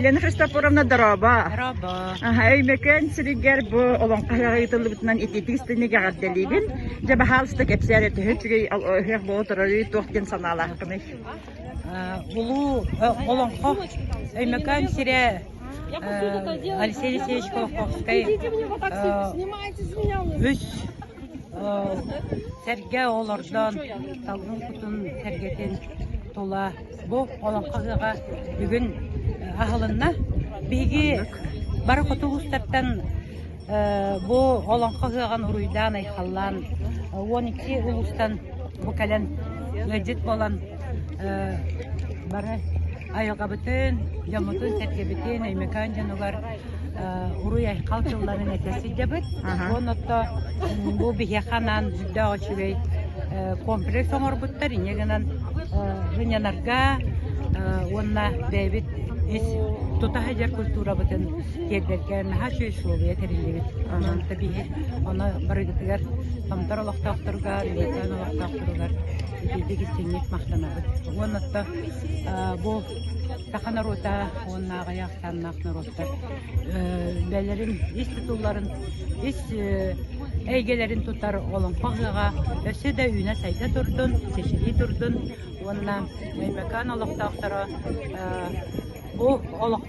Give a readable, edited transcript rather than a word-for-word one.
Елена Христофоровна дорообо. Дорообо. Аха, Өймөкөөн сиригэр бу олоҥхо ыһыаҕа ыытыллыбытынан итиитик истиҥник эҕэрдэлиибин. Дьэ, баһаалыста кэпсээ эрэ төһө үчүгэй ыһыах буола турарый, туох диэн санаалааххыный? Улуу олоҥхо Өймөкөөн сирэ Алексей Алексеевич Кулаковскай үс сэргэ олордон салгын кутун сэргэтин тула Бу Олоҥхо ыһыаҕа бүгүн аһылынна. Биһиги бары хоту улуустартан бу Олоҥхо ыһыаҕын уруйдаан-айхаллаан 12 улуустан бу кэлэн ыалдьыт буолан бары айылҕабытын, дьоммутун-сэргэбитин Өймөкөөн дьонугар уруй-айхал тылларын этэ сылдьабыт. Уонна бу биһиэхэ анаан сүрдээх үчүгэй комплекс оҥорбуттар. Инньэ гынан сынньанарга уонна бэйэбит ис тута сылдьар культурабытын тиэрдэргэ наһаа үчүгэй условия тэриллибит. Онон биһи ону барыгытыгар Томтор олохтоохторугар, Өймөкөөн олохтоохторугар итиитик истиҥник махтанабыт. Уонна бу саха норуота уонна аҕыйах ахсааннаах норуоттар бэйэлэрин ис тутулларын, ис эйгэлэрин тутар олоҥхо ыһыаҕа өссө да үүнэ-сайда турдун, чэчирии турдун уонна Өймөкөөн олохтоохторо бу олоххо.